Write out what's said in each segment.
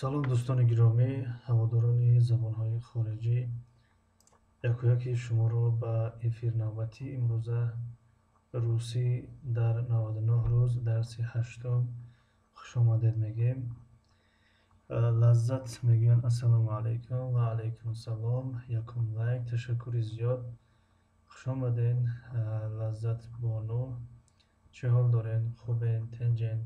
Салом, дӯстони гиромӣ, ҳаводорони забонҳои хориҷӣ. Якояки шуморо ба эфир навбатии имрӯза русӣ дар 99 рӯз дарси ҳаштум хушомадед мегӯем. Лаззат мегӯянд: ассалому алайкум. Ва алайкум салом. Якум лайк, ташаккури зиёд. Хушомаден, Лаззат бону. Чӣ ҳол дорен? Хубен, тинҷен?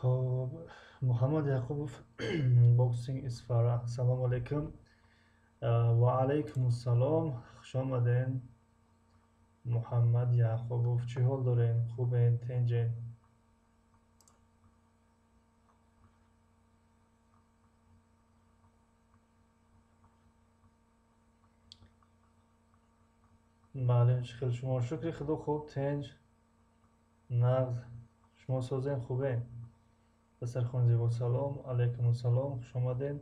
Хоб, Муҳаммад Яқубов, Боксинг Исфара, салому алайкум. Ва алайкум ассалом. Хушомаден, Муҳаммад Яқубов. Чӣ ҳол дорен? Хубен, тинҷен? Маълум, чӣ хел шумо? Шукри Худо, хуб, тинҷ, нағз. Шумо созен, хубен? Дастархони зебо. Салом алайкум ассалом, хушомаден,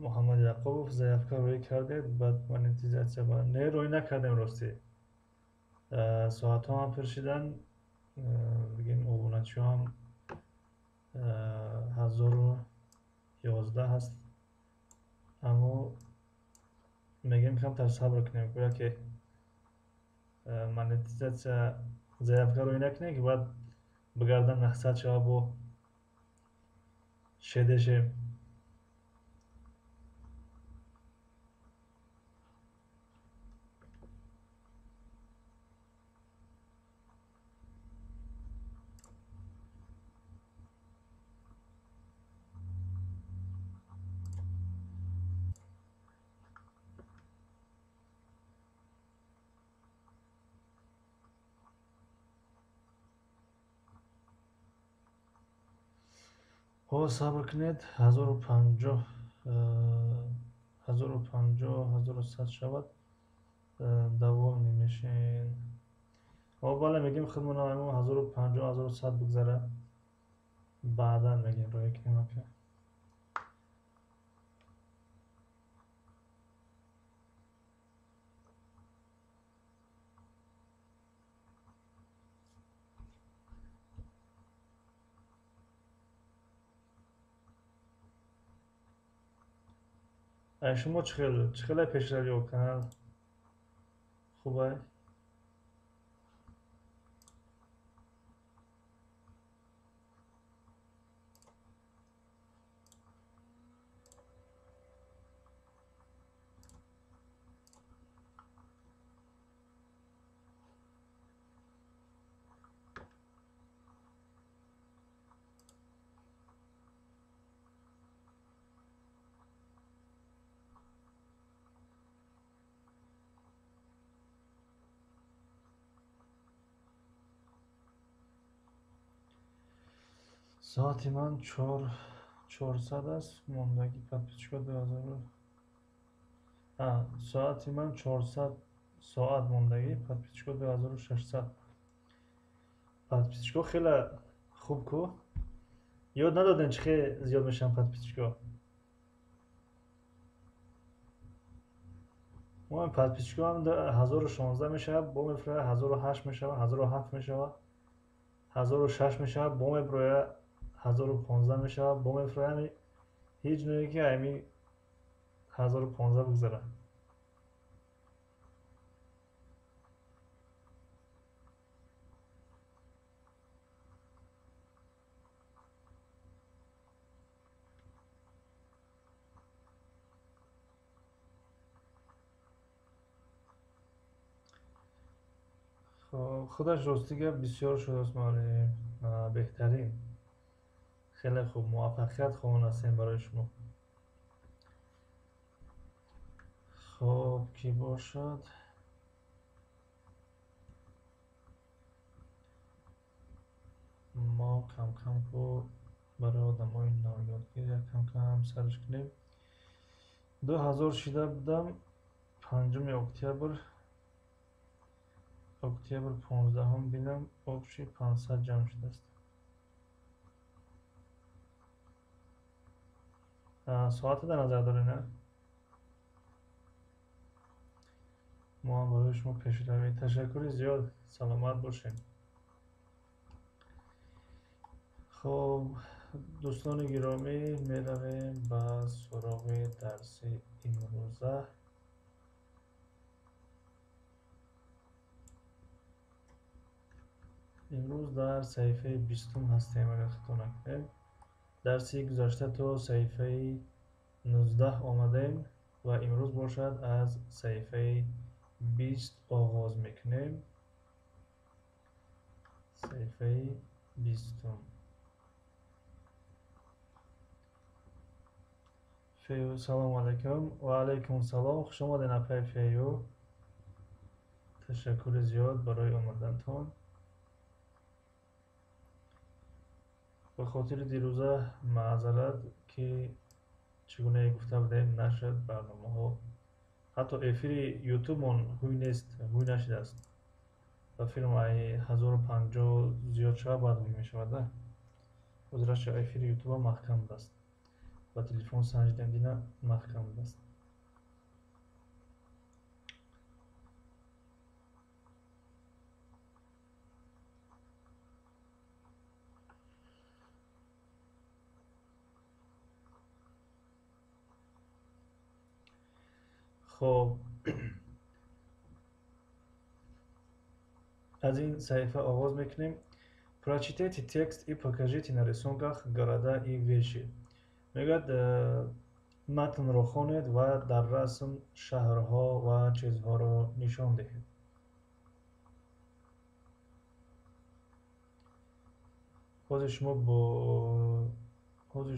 Муҳаммад Яқубов. Заявка рӯй кардед баъд монетизатсия? Не, рӯй накардем, ростӣ. Соатҳо ҳам пир шидан, бигем, обуначиҳо ҳам 1011 ҳаст, аммо мегӯем камтар сабр кунем, гӯя ки монетизатсия заявка рӯй накунем, ки баъд бигардан 900 шава, бо шедешем. Ҳо, сабр кунед, 1050, 1050, 1100 шавад, довольный мешен. Ҳо, бале, мегӯем худмона 1050, 1100 бигзара, баъдан мегӯем рӯя кунем, ака. Шумо чӣ хел, чӣ хеле пешравиё канал хубай? Соати ман 400 аст, мондагӣ подписчикҳо 2000. Соати ман 400 соат мондагӣ, подписчикҳо 2600. Подписчикҳо хеле хуб ку? Ёд надодем чӣ хел зиёд мешаванд подписчикҳо. Мо подписчикҳо ҳам 1016 мешавад, бо мефурӯяд 1008 мешавад, 1007 мешавад, 1006 мешавад, бо мебурояд 1015 мешавад, бо мефурӯяд. Ҳеҷ нӯе ки ами 1015 бигзарад. Худаш рости гап бисёр шудааст, муаллим. Беҳтарин. Хеле хуб, муваффақият хоҳон ҳастем барои шумо. Хоб, кӣ бошад? Мо кам-кам ку барои одамои навёдгир як кам-кам сарш кунем. 2000 шида будам 5 октябр. Октябр 15 бинам, общий 500 ҷамъ шудааст. Соата дар назар доред, на? Мо ҳам барои шумо пешравӣ. Ташаккури зиёд, саломат бошед. Хоб, дӯстони гиромӣ, меравем ба суроғи дарси имрӯза. Имрӯз дар саҳифаи 20 ҳастем, агар хато накунем. Дарси гузашта то саҳифаи 19 омадем ва имрӯз бошад аз саҳифаи 20 оғоз мекунем. Саҳифаи 20. Фею, салому алайкум. Ва алайкум салом. Хуш омадед, апаи Фею. Ташаккури зиёд барои омадантон. Ба хотири дирӯза маъзарат, ки чӣ гунае гуфта будем, нашуд барномаҳо. Ҳатто эфири ютубмон ҳуй нест, ҳуй нашудааст. Ба филм ай 1050 зиёд шавад, баъд ҳуй мешавад, да? Ҳозираша эфири ютубам маҳкам будааст. Ба телефон санҷидем, дина маҳкам будааст. Хоб, аз ин саҳифа оғоз мекунем. Прочитайте текст и покажите на рисунках города и вещи. Мегӯяд, матнро хонед ва дар расм шаҳрҳо ва чизҳоро нишон диҳед. Ҳозир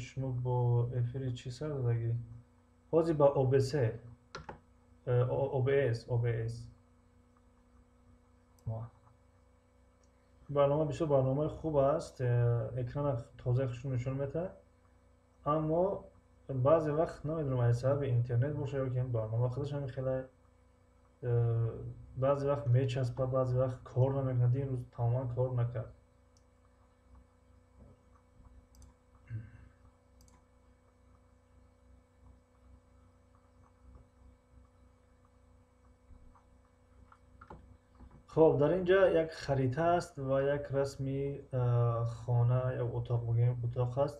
шумо бо эфири чӣ сар додагӣ? Ҳозир ба ОБС, OBS, OBS. Барнома бисёр барномаи хуб аст, экрана тоза хушрӯ нишон медиҳад, аммо баъзе вақт намедонам аз сабаби интернет бошад ё ки барнома худаш ҳамин хеле, баъзе вақт мечаспад, баъзе вақт кор намекунад. Ин рӯз тамоман кор накард. Хоб, дар ин ҷа як харита аст ва як расми хона ё утоқ бигӯем, утоқ аст.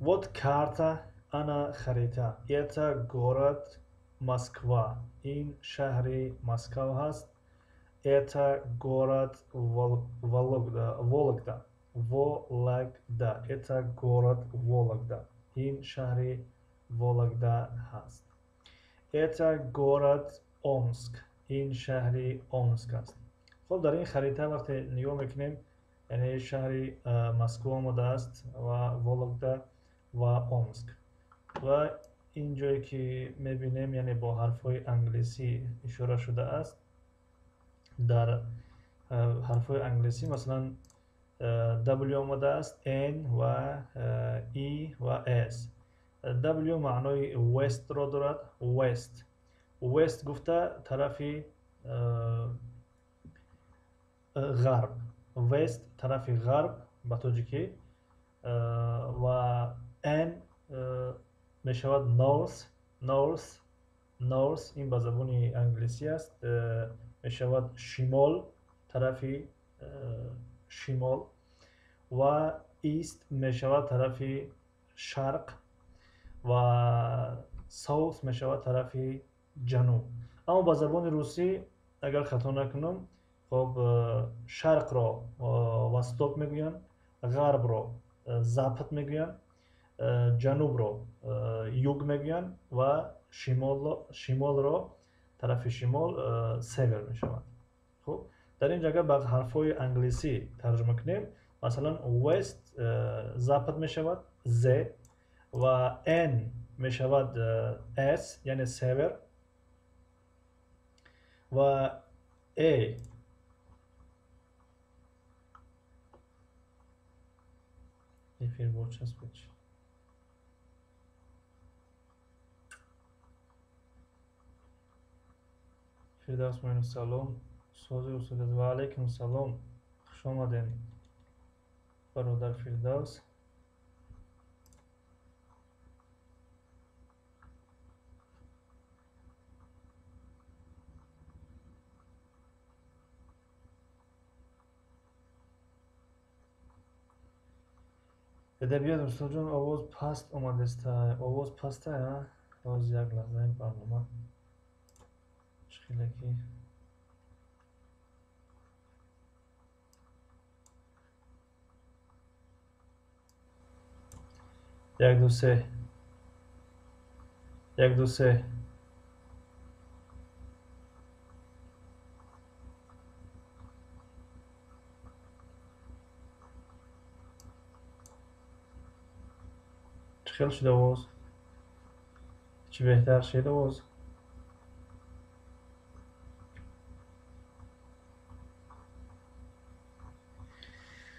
Вот карта, ана харита. Это город Москва. Ин шаҳри Москва ҳаст. Это город Вологда. Вологда. Вологда. Это город Вологда. Ин шаҳри Вологда ҳаст. Это город Омск. Ин шаҳри Омск аст. Хоб, дар ин харита вақте нигоҳ мекунем, яъне шаҳри Москва омадааст ва Вологда ва Омск. Ва ин ҷое ки мебинем, яъне бо ҳарфҳои англисӣ ишора шудааст. Дар ҳарфҳои англисӣ масалан W омадааст, N ва E ва S. W маънои West-ро дорад. West. West гуфта тарафи ғарб. West тарафи ғарб ба тоҷикӣ ва N мешавад North, North, North ин ба забони англисӣ аст, мешавад шимол, тарафи шимол ва East мешавад тарафи шарқ ва South мешавад тарафи ҷануб. Аммо ба забони русӣ агар хато накунам, хоб шарқро восток мегӯянд, ғарбро запад мегӯянд, ҷанубро юг мегӯянд ва шимолро тарафи шимол север мешавад. Хуб, дар ин ҷо агар ба ҳарфҳои англисӣ тарҷума кунем, масалан West запад мешавад, Z ва N мешавад S, яъне север ва A эфир бочаспед. Фирдавс Муинов салом. Сози устод ва алайкум салом. Хуш омадед бародар Фирдавс. Эдабиёт устодҷон, овоз паст омадеста. Овоз паста, а? Боз як лаҳза ин барнома чӣ хеле ки як ду се, як ду се. Чӣ хел шуд овоз? Чӣ беҳтар шуд овоз?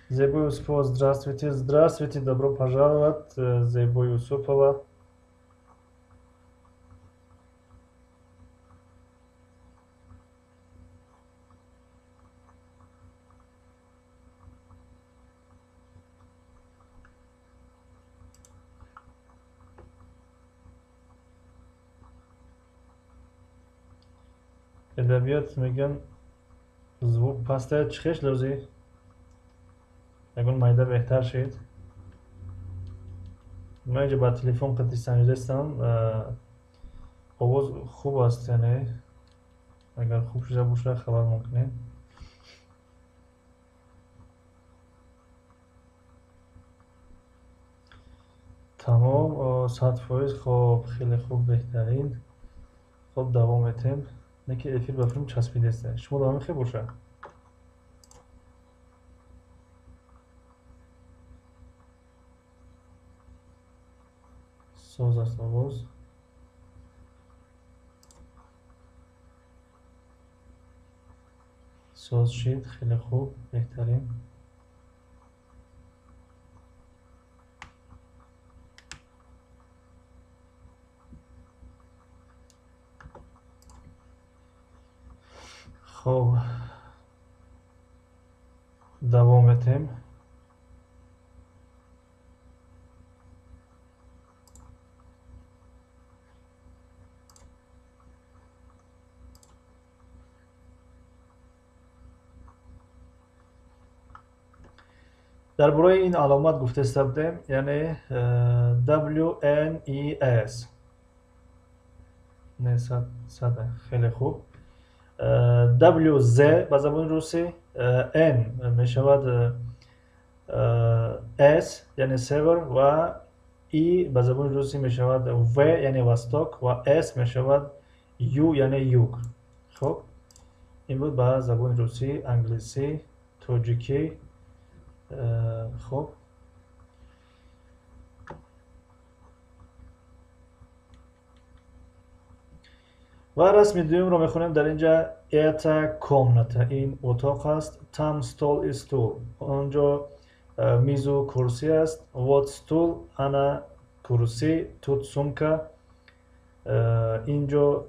Зебо Юсупова, здравствуйте. Здравствуйте, добро пожаловать, Зебо Юсупова. Эдабиёт мегӯянд звук паста. Чӣ хеш лӯзӣ? Ягон майда беҳтар шуд. Ман инҷо ба телефон қати санҷидастам, овоз хуб аст, яъне агар хуб шуда бошад хабар мекунед. Тамом, 100%. Хоб, хеле хуб, беҳтарин. Хоб, давом метем. Не ки эфир ба филм часпидеста. Шумо давом мехоҳед бошад? Соз аст овоз. Соз шид, хеле хуб, беҳтарин. Хоб, давом метем. Дар бораи ин аломат гуфтаиста будем, яъне W N E S. Не, сад, хеле хуб. W Z ба забони русӣ, N мешавад S, яъне север, ва E ба забони русӣ мешавад V, яъне восток, ва S мешавад U, яъне юг. Хуб, ин буд ба забони русӣ, англисӣ, тоҷикӣ. Хуб, Ва расми дуюмро мехонем. Дар инҷа это комната, ин утоқ аст. Там стол и стул, онҷо мизу курсӣ аст. Вот стул, ана курсӣ. Тут сумка, инҷо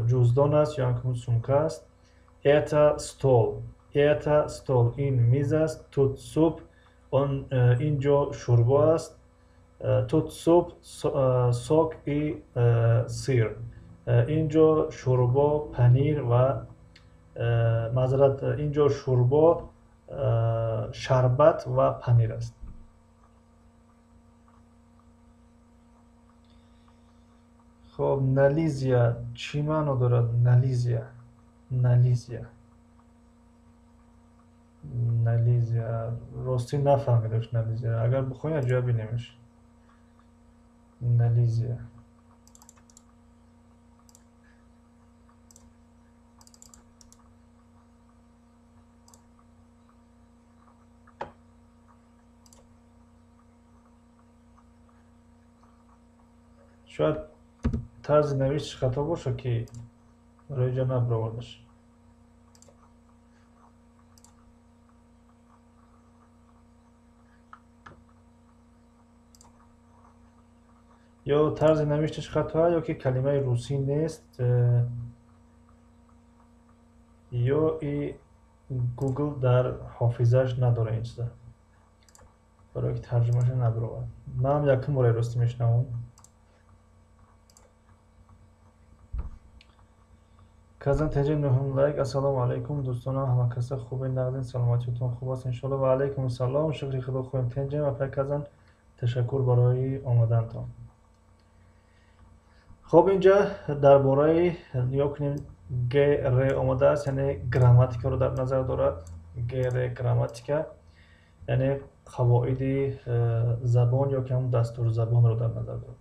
ҷуздон аст ё анки сумка аст. Это стол, это стол, ин миз аст. Тут суп, инҷо шӯрбо аст. Тут суп, сок и сыр, инҷо шӯрбо, панир ва маъзарат, инҷо шӯрбо, шарбат ва панир аст. Хоб, нализия чӣ маъно дорад? Нализия, нализия, нализия, ростӣ нафаҳмидаш нализия. Агар бихоҳем, як ҷоя бинемеш. Нализия. Шояд тарзи навиштиш хато бошад, ки барои ҷо набаровардаш. Ё тарзи навиштиш хатоа, ё ки калимаи русӣ нест, ё и Google дар ҳофизааш надора ин чиза, барое ки тарҷумаша набаровард. Манам якум бора ростӣ мешунавам. Казан теҷи нуҳум лайк. Ассалому алайкум дӯстонам, ҳама каса хубе, нағзин, саломатиятон хуб аст иншоалло. Ва алайкум салом, шукри худо хубем, тенҷем. Апай Казан, ташаккур барои омадантон. Хоб, инҷа дар бораи нигоҳ кунем, г р омадааст, яъне грамматикаро дар назар дорад. Г р грамматика, яъне қавоиди забон ё ки ҳамун дастури забонро дар назар дорад.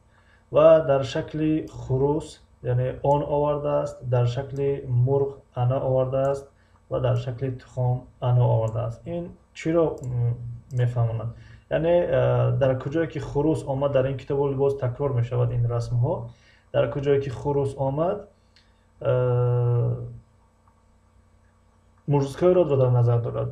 Ва дар шакли хурус, яъне он овардааст, дар шакли мурғ ана овардааст ва дар шакли тухм ано овардааст. Ин чиро мефаҳмонад? Яъне дар куҷое ки хурус омад, дар ин китоб боз такрор мешавад ин расмҳо. Дар куҷое ки хурус омад, мужской родро дар назар дорад.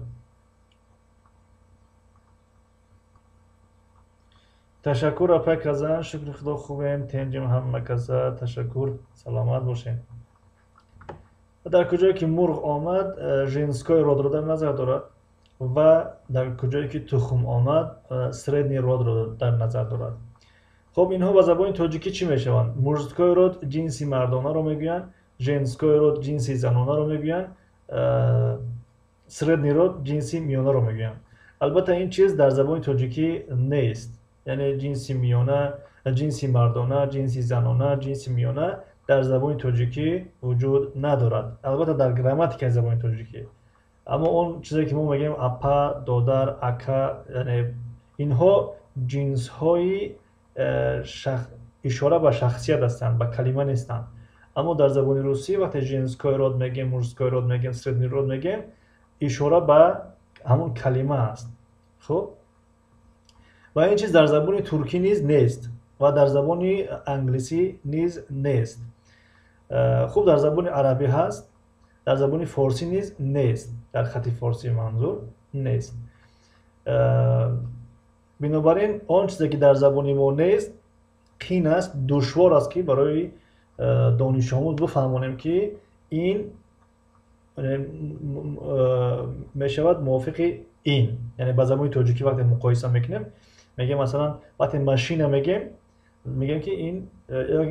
Ташаккур апай Казан, шукри худо хубем, тенҷем ҳама каса, ташаккур, саломат бошем. Дар куҷое ки мурғ омад, женской родро дар назар дорад ва дар куҷое ки тухм омад, средний родро дар назар дорад. Хоб, инҳо ба забони тоҷикӣ чӣ мешаванд? Мужской род ҷинси мардонаро мегӯянд, женской род ҷинси занонаро мегӯянд, средний род ҷинси миёнаро мегӯянд. Албатта ин чиз дар забони тоҷикӣ нест. Яъне ҷинси миёна, ҷинси мардона, ҷинси занона, ҷинси миёна дар забони тоҷикӣ вуҷуд надорад. Албатта дар грамматикаи забони тоҷикӣ. Аммо он чизе ки мо мегӯем апа, додар, ака, яъне инҳо ҷинсҳои ишора ба шахсият ҳастанд, ба калима нестанд. Аммо дар забони русӣ вақте женской род мегӯем, мужской род мегӯем, средний род мегӯем, ишора ба ҳамон калима аст. Хуб, ва ин чиз дар забони туркӣ низ нест ва дар забони англисӣ низ нест. Хуб, дар забони арабӣ ҳаст, дар забони форсӣ низ нест, дар хати форсӣ манзур нест. Бинобар ин он чизе ки дар забони мо нест, қин аст, душвор аст ки барои донишомӯз бифаҳмонем ки ин мешавад мувофиқи ин. Яъне ба забони тоҷикӣ вақте муқоиса мекунем, мегӯем масалан вақте машина мегӯем, мегӯем ки ин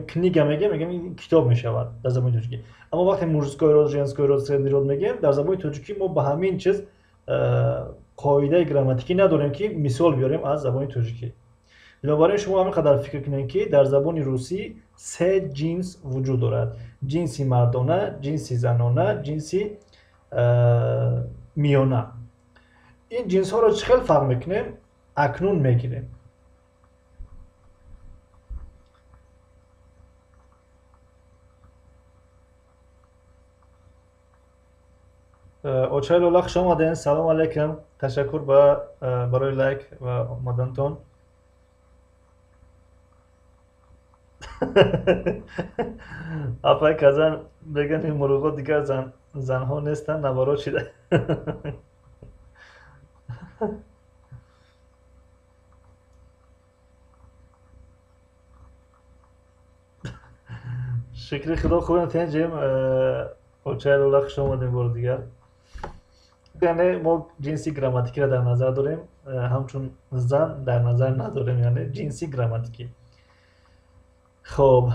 книга мегӯем, мегӯем ин китоб мешавад дар забони тоҷикӣ. Аммо вақте мужской род, женской род, средний род мегӯем, дар забони тоҷикӣ мо ба ҳамин чиз қоидаи грамматикӣ надорем ки мисол биёрем аз забони тоҷикӣ. Бинобар ин шумо ҳамин қадар фикр кунед ки дар забони русӣ се ҷинс вуҷуд дорад: ҷинси мардона, ҷинси занона, ҷинси миёна. Ин ҷинсҳоро чӣ хел фарқ мекунем? Акнун мегирем. Очай Лола, хуш омаден. Салом алайкум. Ташаккур барои лайк ва омадантон. Апай Казан мегӯянд, ин мурғҳо дигар занҳо нестанд, наворо шида. Шукри Худо, хубем, тинҷем. Очаи Лола, хуш омадем бори дигар. Яъне мо ҷинси грамматикиро дар назар дорем, ҳамчун зан дар назар надорем, яъне ҷинси грамматикӣ. Хоб,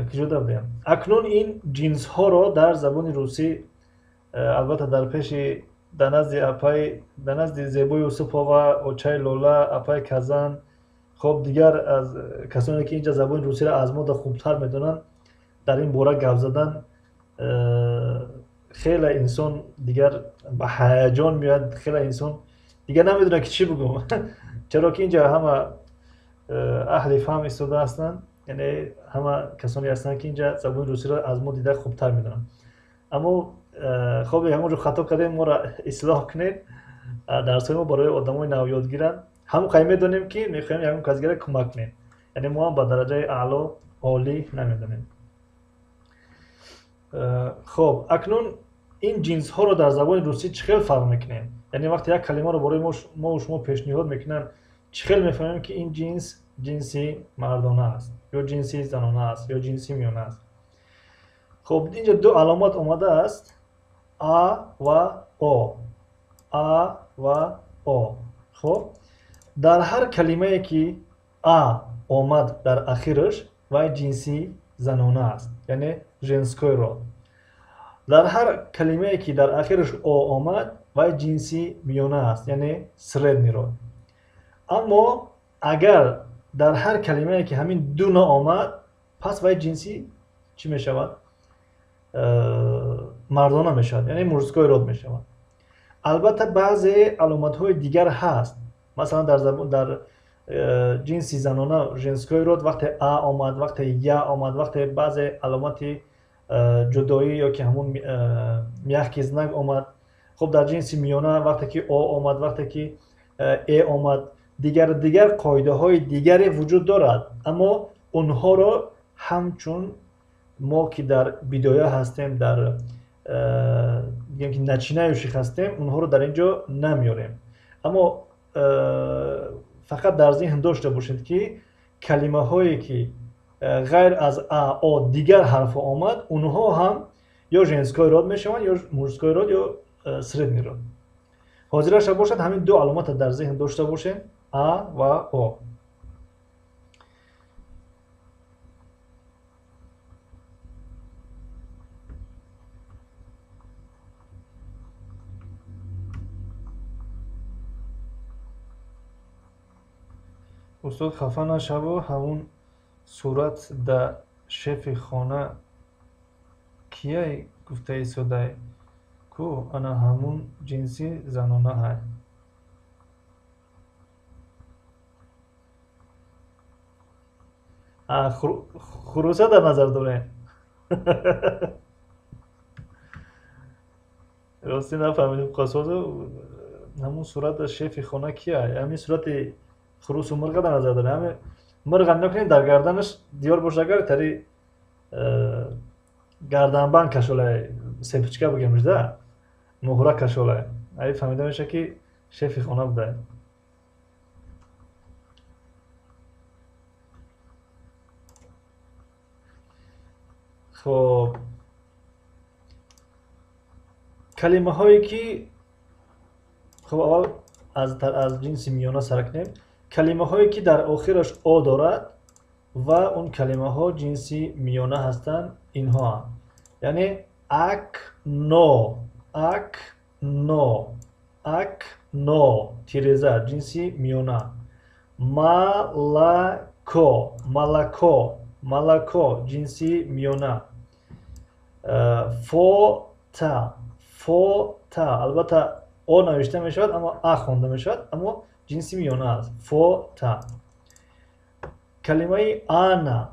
куҷода будем? Акнун ин ҷинсҳоро дар забони русӣ, албатта дар пеши, дар назди апай, дар назди Зебои Юсупова, очаи Лола, апай Казан, хоб, дигар аз касоне ки инҷа забони русиро аз мо да хубтар медонанд, дар ин бора гап задан хеле инсон дигар ба ҳаяҷон меояд, хеле инсон дигар намедонад ки чӣ бигӯм, чаро ки инҷа ҳама аҳли фаҳм истода ҳастанд, яъне ҳама касоне ҳастанд ки инҷа забони русиро аз мо дида хубтар медонанд. Аммо хоб, ҳамон ҷо хато кардем, моро ислоҳ кунед. Дарсҳои мо барои одамои навёдгиранд. Ҳамон қай медонем ки мехоҳем ягон кас дигара кӯмак кунем, яъне мо ҳам ба дараҷаи аъло олӣ намедонем. Хоб, акнун ин ҷинсҳоро дар забони русӣ чӣ хел фарқ мекунем? Яъне вақте як калимаро барои мову шумо пешниҳод мекунанд, чӣ хел мефаҳмем ки ин ҷинс ҷинси мардона аст ё ҷинси занона аст ё ҷинси миёна аст? Хоб, инҷа ду аломат омадааст, а ва о. А ва о. Хоб, дар ҳар калимае ки а омад дар ахираш, вай ҷинси занона аст, яъне женской род. Дар ҳар калимае ки дар ахираш о омад, вай ҷинси миёна аст, яъне средний род. Аммо агар дар ҳар калимае ки ҳамин ду наомад, пас вай ҷинси чӣ мешавад? Мардона мешавад, яъне мужской род мешавад. Албатта баъзе аломатҳои дигар ҳаст. Масалан, дар забон, дар ҷинси занона, женской род, вақте а омад, вақте я омад, вақте баъзе аломати ҷудоӣ ё ки ҳамун мягкий знак омад. Хоб, дар ҷинси миёна вақте ки о омад, вақте ки э омад, дигар қоидаҳои дигаре вуҷуд дорад, аммо онҳоро ҳамчун мо ки дар бидоя ҳастем, дар бигем ки начинающих ҳастем, онҳоро дар ин ҷо намеорем. Аммо фақат дар зеҳн дошта бошед ки калимаҳое ки ғайр аз а, о дигар ҳарфҳо омад, онҳо ҳам ё женской род мешаванд, ё мужской род, ё средний род. Ҳозираша бошад, ҳамин ду аломатро дар зеҳн дошта бошем, а ва о. Устод, хафа нашаву, ҳамун сурат да шефи хона кияй гуфта истодай ку, ана ҳамун ҷинси занонаҳай. Хуруса дар назар дорем. Ростӣ нафаҳмидем, қосозу ҳамун сурат да шефи хона кияй? Ҳамин сурати хурусу мурға дар назар дорем. Ҳамин мурға накунем, дар гарданаш диёр бошад, агар тари гарданбанд кашолай, сепичка бигемш да, муҳра кашолай, ай фаҳмида мешавад ки шефи хона будай. Хоб, калимаҳое ки, хоб, аввал аз ҷинси миёна сар кунем. Калимаҳое ки дар охираш о дорад ва он калимаҳо ҷинси миёна ҳастанд, инҳоанд. Яъне акно, акно, акно, тиреза, ҷинси миёна. Малако, малако, малако, ҷинси миёна. Фота, фота, албатта о навишта мешавад, аммо а хонда мешавад, аммо ҷинси миёна аст. Фота. Калимаи ана,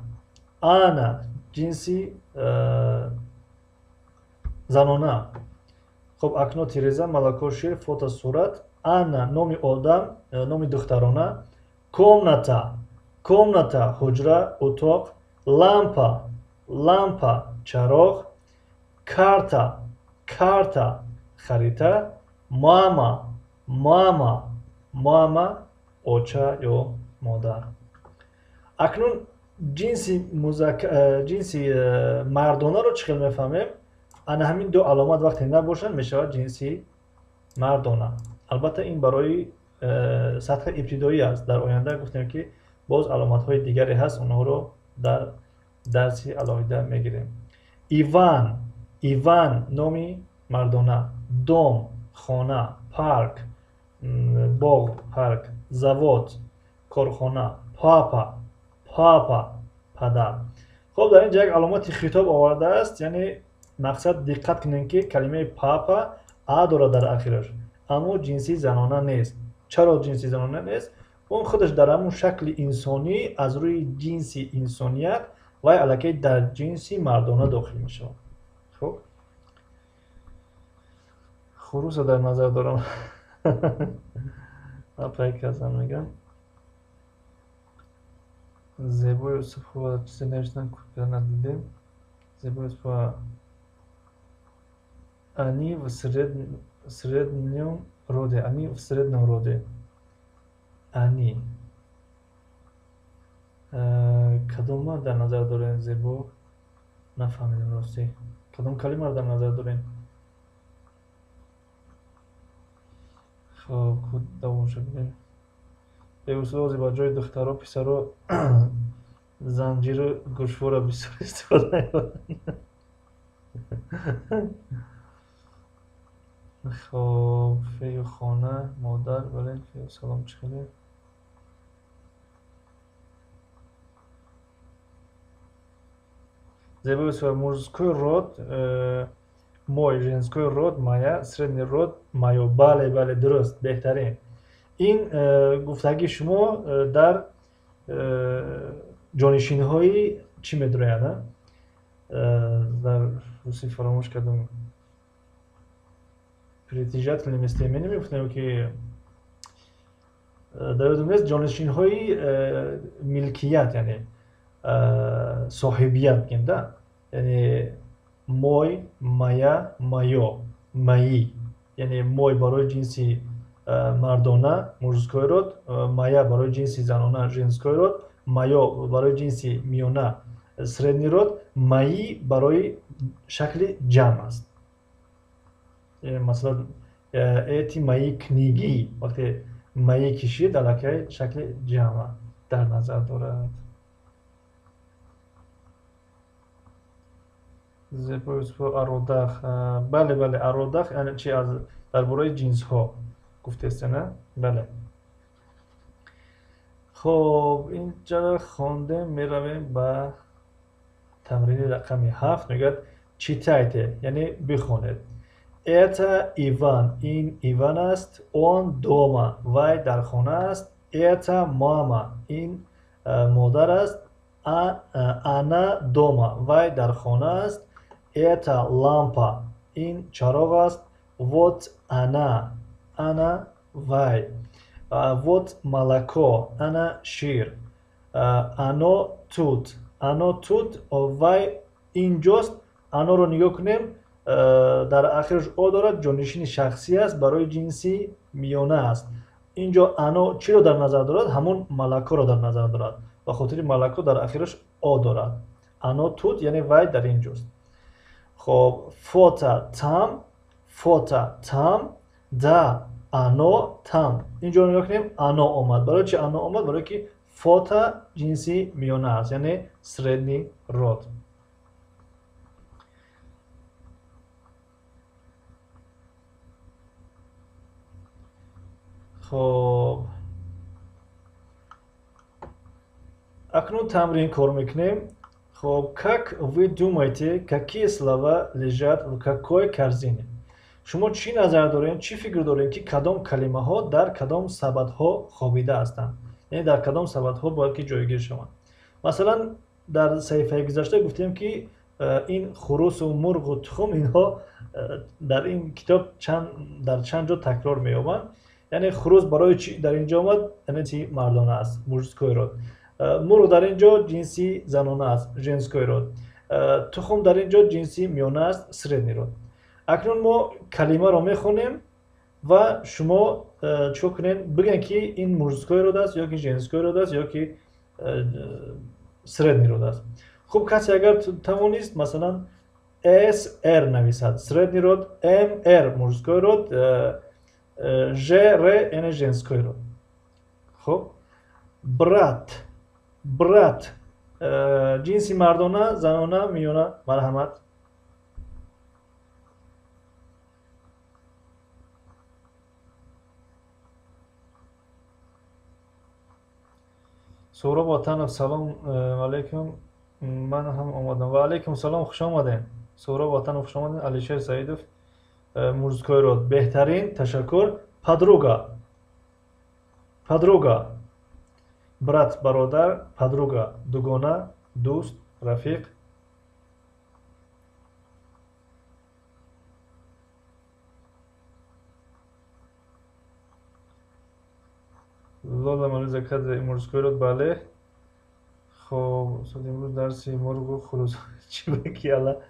ана, ҷинси занона. Хоб, акно тиреза, малако шир, фото сурат, ана номи одам, номи духтарона, комната, комната, ҳуҷра, утоқ, Лампа, лампа, чароғ. Карта, карта, харита. Мама, мама, мама, оча ё модар. Акнун ҷинси ҷинси мардонаро чӣ хел мефаҳмем? Ана ҳамин ду аломат вақте набошанд, мешавад ҷинси мардона. Албатта, ин барои сатҳи ибтидоӣ аст. Дар оянда гуфтем, ки боз аломатҳои дигаре ҳаст, онҳоро дар дарси алоҳида мегирем. Иван, Иван номи мардона. Дом, хона. Парк, боғ, парк. Завод, корхона. Папа, папа, падар. Хоб, дар ин ҷа як аломати хитоб овардааст, яъне мақсад диққат кунем, ки калимаи папа а дорад дар ахираш, аммо ҷинси занона нест. Чаро ҷинси занона нест? Он худаш дар ҳамун шакли инсонӣ, аз рӯи ҷинси инсоният вай аллакай дар ҷинси мардона дохил мешавад. Хуб, хуруса дар назар дорам, апайказан мегӯям. Зебо Юсуфова чизе навиштан, надидем. Зебо Юсуфова: они в среднем роде, они в среднем роде. Они кадома дар назар дорем, Зебо? Нафаҳмидем, ростӣ, кадом калимаро дар назар дорем? Хоб, худ давомша бинем. Беусози ба ҷои духтаро писаро занҷиру гӯшвора бисёр истифода мебаранд. Хоб, фею хона, модар, бале. Фею, салом, чӣ хеле? Зебо Юсуфова: мужской род мой, женской род моя, средний род моё. Бале, бале, дуруст, беҳтарин. Ин гуфтагии шумо дар ҷонишинҳои чӣ медурояд, дар русӣ фаромӯш кардам, притяжательное местоимение мегуфтем, ки дар ёдам нест, ҷонишинҳои милкият, яъне соҳибият бигем да, яъне мой, моя, моё, мои. Яъне мой барои ҷинси мардона, мужской род, моя барои ҷинси занона, женской род, моё барои ҷинси миёна, средний род, мои барои шакли ҷамъ аст. Масалан, эти мои книги, вақте мои кишид, аллакай шакли ҷамъ дар назар дорад. Зебо Юсуфова: о родах. Бале, бале, о родах, яъне чи, аз дар бораи ҷинсҳо гуфтеста, на? Бале. Хоб, инҷаро хондем, меравем ба тамрини рақами 7. Мегӯяд: читайте, яъне бихонед. Это Иван, ин Иван аст. Он дома, вай дар хона аст. Это мама, ин модар аст. Она дома, вай дар хона аст. Это лампа, ин чароғ аст. Вот она, ана вай. Вот молоко, ана шир. Оно тут, оно тут, вай инҷост. Оноро нигоҳ кунем, дар ахираш о дорад, ҷонишини шахсӣ аст, барои ҷинси миёна аст. Инҷо оно чиро дар назар дорад? Ҳамон молокоро дар назар дорад, ба хотири молоко дар ахираш о дорад. Оно тут, яъне вай дар инҷост. Хоб, фото там, фото там, да, оно там. Инҷо нигоҳ кунем, оно омад. Барои чи оно омад? Барое ки фото ҷинси миёна аст, яъне средний род. Хоб, акнун тамрин кор мекунем. Хоб, как вы думаете, какие слова лежат в какой корзине? Шумо чӣ назар дорем, чӣ фикр дорем, ки кадом калимаҳо дар кадом сабадҳо хобида ҳастанд, яъне дар кадом сабадҳо бояд ки ҷойгир шаванд? Масалан, дар саҳифаи гузашта гуфтем, ки ин хурусу мурғу тухм, инҳо дар ин китоб дар чанд ҷо такрор меёбанд. Яъне хурус барои чӣ дар ин ҷо омад? Яъне чи, мардона аст, мужской род. Мурғ дар ин ҷо ҷинси занона аст, женской род. Тухм дар ин ҷо ҷинси миёна аст, средний род. Акнун мо калимаро мехонем ва шумо чикор кунед, бигӯед, ки ин мужской род аст ё ки женской род аст ё ки средний род аст. Хуб, касе агар тавонист, масалан, СР нависад, средний род, МР мужской род, ЖР яъне женской род. Хуб, брат, брат, ҷинси мардона, занона, миёна, марҳамат. Суҳроб Ватанов, салом алайкум, ман ҳам омадам. Ва алайкум салом, хуш омадем. Суҳроб Ватанов, хуш омадем. Алишер Саидов, мужской род. Беҳтарин, ташаккур. Подруга, подруга, брат, бародар, подруга, дугона, дӯст, рафиқ. Лола Мализа Кадре, мужской род, бале. Хоб, устод, имрӯз дарси мурғу хурӯз чӣ ба ки ала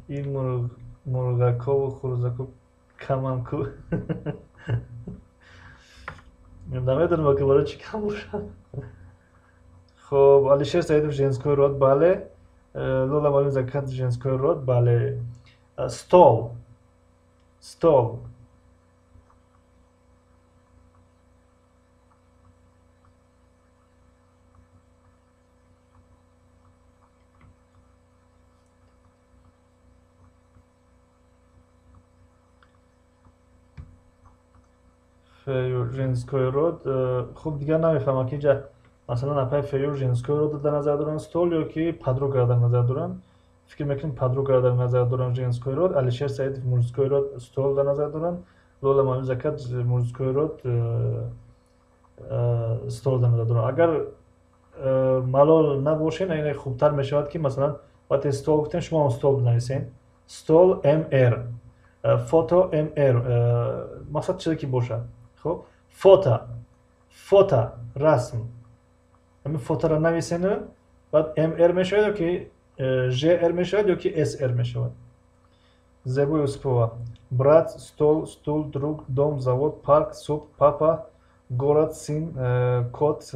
ин мурғакову хурӯзако камам ку. Намедонам, ки барои чӣ кам бошад. Хоб, Алишер Саидов, женской род, бале. Лола Мализа Кадре, женской род, бале. Стол, стол. Фею женской род. Хуб, дигар намефаҳмам, ки инҷа масалан апай Фею женской род дар назар доранд стол ё ки подруга дар назар доранд. Фикр мекунем, подруга дар назар доранд, женской род. Алишер Саидов, мужской род, стол дар назар доранд. Лола Мализа Закат, мужской род, стол дар назар доранд. Агар малол набошед, яъне хубтар мешавад, ки масалан вақте стол гуфтем, шумо ҳам стол бинависед. Стол МР, фото МР, мақсад чизе ки бошад. Хуб, фото, фото, расм. Ҳамин фотора нависену баъд МР мешавад ё ки ЖР мешавад ё ки СР мешавад. Зебо Юсупова, брат, стол, стул, друг, дом, завод, парк, суп, папа, город, сын, кот,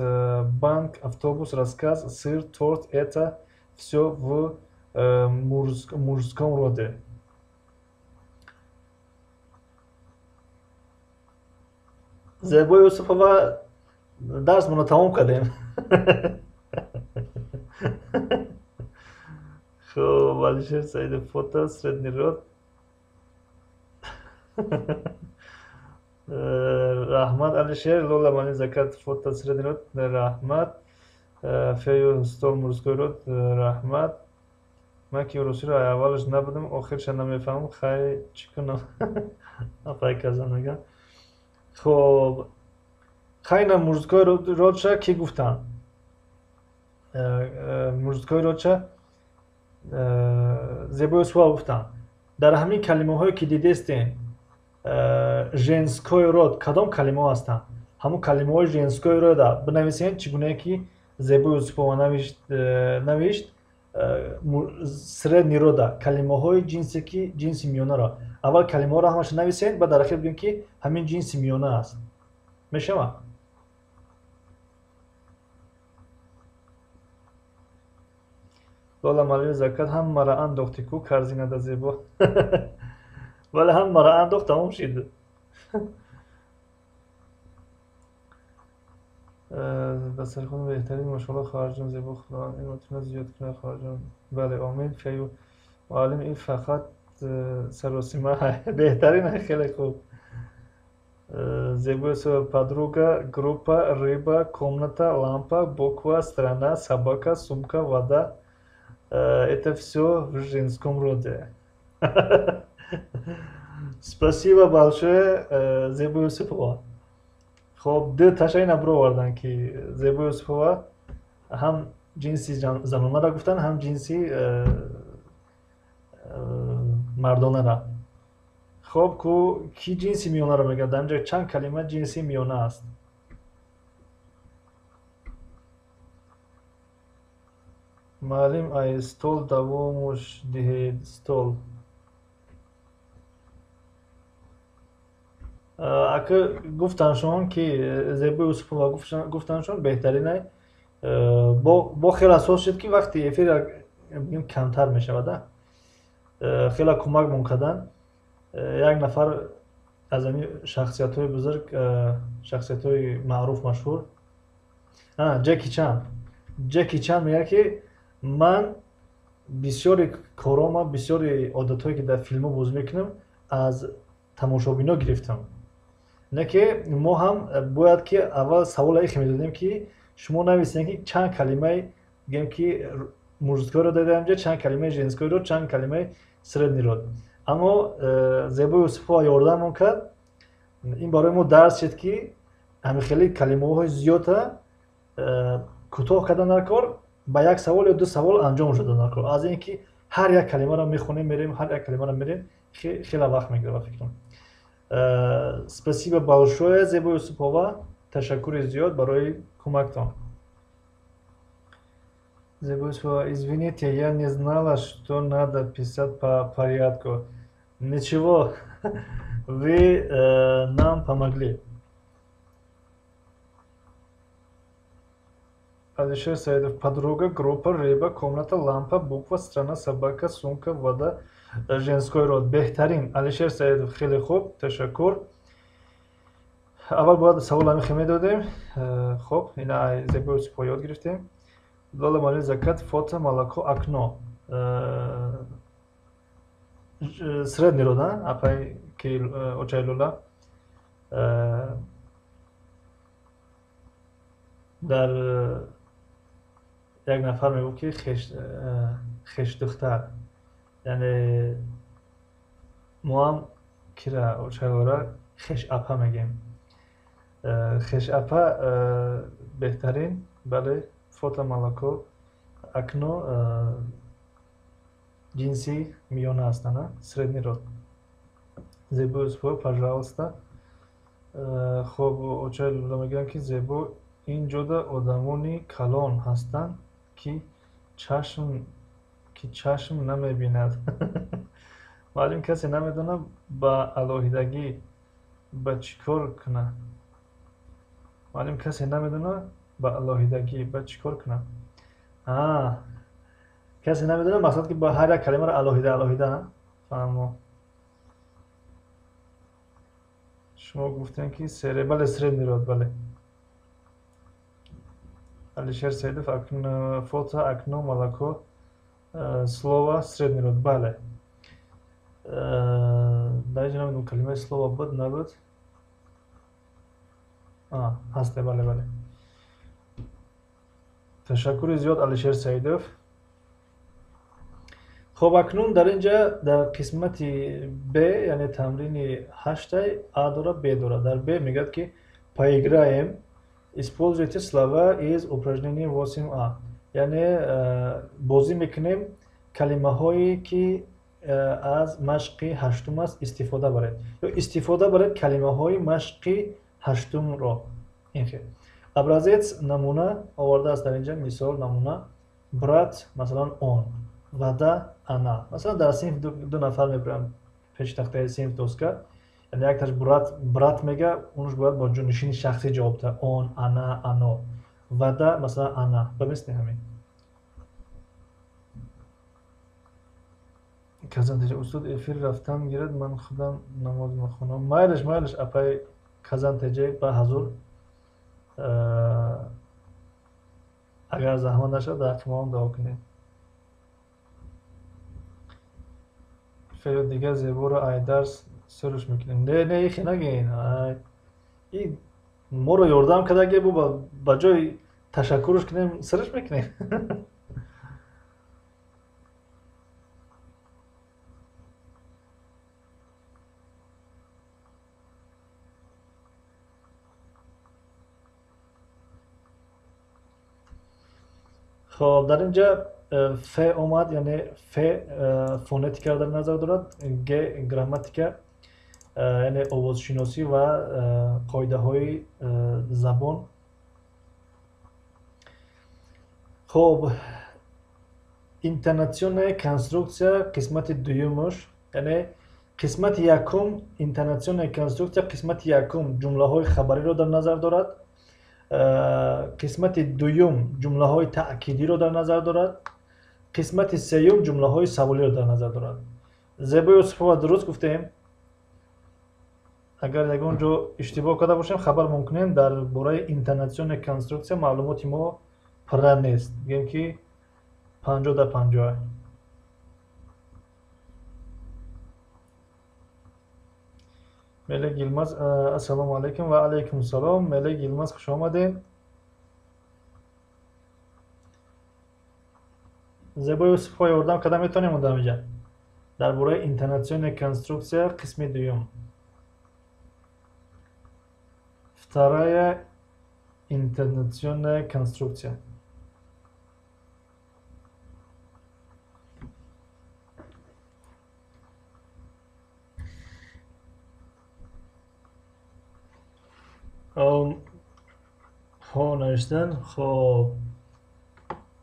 банк, автобус, рассказ, сыр, торт, это все в мужском роде. Зебо Юсупова, дарсмонро тамом кардем. Хуб, Алишер Саидов, фото, средний род. Раҳмат, Алишер. Лола Мани Закат, фото, средний род, раҳмат. Фею, стол, мужской род, раҳмат. Ман ки русиро аввалаш набудам, охирша намефаҳмам, хай чӣ кунам? Апай казан мегӯям. Хоб, хайна мужской родша кӣ гуфтанд? Мужской родша Зебо Юсупова гуфтанд. Дар ҳамин калимаҳое ки дидестем, женской род кадом калимаҳо ҳастанд? Ҳамон калимаҳои женской рода бинависед, чӣ гунае ки Зебо Юсупова навишт, средний рода калимаҳои ҷинсе ки ҷинси миёнаро. Аввал калимаҳоро ҳамаша нависед, баъд дар ахир бигӯем, ки ҳамин ҷинси миёна аст. Мешавад? Лола Малиев Закат, ҳамаро андохтӣ ку корзинада, Зебо. Вале ҳамаро андохт, тамом шид. Дастархон беҳтарин, машоалло, хоҳарҷон Зебо, Худованд илматонро зиёд кунад, хоҳарҷон. Бале, омин. Фею муаллим, ин фақат саросима беҳтарин, хеле хуб. Зебо, подруга, группа, рыба, комната, лампа, буква, страна, собака, сумка, вода. Это все в женском роде. Спасибо большое, Зебо Юсупова. Хоб, ду таша ина бировардан, ки Зебо Юсупова ҳам ҷинси занонара гуфтанд, ҳам ҷинси мардонара. Хоб, ку ки ҷинси миёнаро мегӯяд? Дар инҷо чанд калима ҷинси миёна аст? Муаллим, ай стол давомуш диҳед, стол. Ака гуфтаншон ки Зебои Юсупова гуфтаншон беҳтаринай. Бо хеле асос шуд ки вақти эфир бигем камтар мешавад. Хеле кӯмакмон карданд. Як нафар аз ҳамин шахсиятҳои бузург, шахсиятҳои маъруф, машҳур, Ҷеки Чан. Ҷеки Чан мегӯяд ки ман бисёри корома, бисёри одатҳое ки дар филмҳо бозӣ мекунам, аз тамошобино гирифтам. Не ки мо ҳам бояд ки аввал савола ихе медодем ки шумо нависем ки чанд калимаи бигем ки мужскойро додем ҷа, чанд калимаи женскойро, чанд калимаи средний род. Аммо Зебои Юсупова ёрдамон кард. Ин барои мо дарс шуд ки ҳамин хеле калимаҳои зиёдта кӯтоҳ кардан дар кор, ба як савол ё ду савол анҷом шудан дар кор. Аз ин ки ҳар як калимаро мехонем, мерем, ҳар як калимаро мерем, хеле вақт мегирад ба фикрам. Спасибо большое, Зебо Юсупова. Ташаккури зиёд барои кӯмактон. Зебо Юсупова, извините, я не знала, что надо писать по порядку. Ничего, вы нам помогли. Алишер Саидов, подруга, группа, рыба, комната, лампа, буква, страна, собака, сумка, вода, женской род. Беҳтарин. Алишер Саидов, хеле хуб, ташаккур. Аввал бояд савол ҳамин хел медодем. Хуб, ина Зебои Юсупова ёд гирифтем. Лола Малӣ, закат, фото, молоко, окно. Средний род, апай ки очай Лола. Дар як нафар мегуфт ки хешдухтар, яъне мо ҳам кира очайлора хешапа мегӯем. Хешапа беҳтарин, бале, фото, молоко, окно ҷинси миёна ҳастанд, средний род. Зебо Юсупова, пожалуйста. Хоб, очай Лола мегӯянд ки Зебо, ин ҷода одамони калон ҳастанд ки чашм намебинад. Муаллим, касе намедонад ба алоҳидагӣ ба чӣ кор кунад. Муаллим, касе намедонад ба алоҳидагӣ ба чӣ кор кунад. Касе намедонад, мақсад ки ба ҳар як калимаро алоҳида алоҳида фаҳмо. Шумо гуфтем ки бале, средний род, бале. Алишер Саидов, фото, окно, молоко, слово, средний род, бале. Дар инҷо намедонам калимаи слово буд, набуд. Ҳасте, бале, бале. Ташаккури зиёд, Алишер Саидов. Хоб, акнун дар инҷа дар қисмати Б, яъне тамрини 8 А дора, Б дора. Дар Б мегӯяд ки поиграем, используйте слова из упражнения 8А. Яъне бозӣ мекунем калимаҳое ки аз машқи 8 аст истифода баред. Ё истифода баред калимаҳои машқи 8-ро. Ин хел. Образец намуна овардааст дар инҷа, мисол намуна. Брат, масалан, он. Вода, она. Масалан, дар синф ду нафар мебаранд пеши тахтаи синф доска. Яъне якташ брат мега, унуш бояд бо ҷонишини шахсӣ ҷавоб диҳад. Он, она, оно. Вода, масалан, она. Ба мисли ҳамин. Казан теҷа, устод эфир рафтан гирад, ман худам намоз мехонам. Майлаш, майлаш, апай Казан теҷа ба ҳазур. Агар заҳмат нашавад, дар ҳаққи моам дуо кунед. Феъли дигар Зеборо ай дарс суруш мекунем. Не, не, ихе нагӯед. И моро ёрдам кардаге бу ба ҷои ташаккурш кунем, сирш мекунем. Хоб, дар инҷа Ф омад, яъне Ф фонетикаро дар назар дорад, Г грамматика, яъне овозшиносӣ ва қоидаҳои забон. Хоб, Интонационная конструкция қисмати дуюмаш, яъне қисмати якум интонационная конструкция қисмати якум ҷумлаҳои хабариро дар назар дорад, қисмати дуюм ҷумлаҳои таъкидиро дар назар дорад, қисмати сеюм ҷумлаҳои саволиро дар назар дорад. Зебо Юсуфова, дуруст гуфтем? Агар ягон ҷо иштибоҳ карда бошем, хабар мумкунем. Дар бораи интонационная конструкция маълумоти мо пурра нест, бигем ки 50 дар 50. Мелек Йилмаз, ассалому алайкум. Ва алайкум салом, Мелек Йилмаз, хуш омадед. Зебо Юсуфова, ёрдам карда метавонем одамиҷа дар бораи интонационная конструкция қисми дуюм, вторая интонационная конструкция? Ҳо, навиштан. Хоб,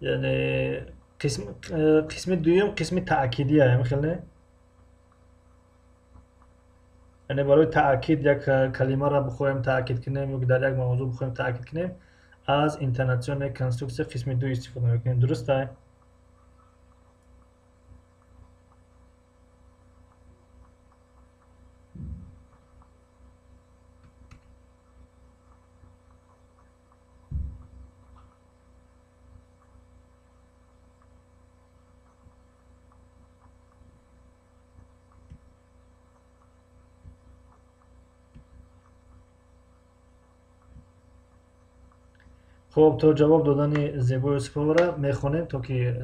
яъне қисми дуюм қисми таъкидия, ҳамин хел не? Яъне барои таъкид, як калимаро бихоҳем таъкид кунем ё ки дар як мавзӯъ бихоҳем таъкид кунем, аз интонационная конструкция қисми ду истифода мекунем, дуруста? Хуб, то ҷавоб додани Зебо Юсуфовара мехонем, то ки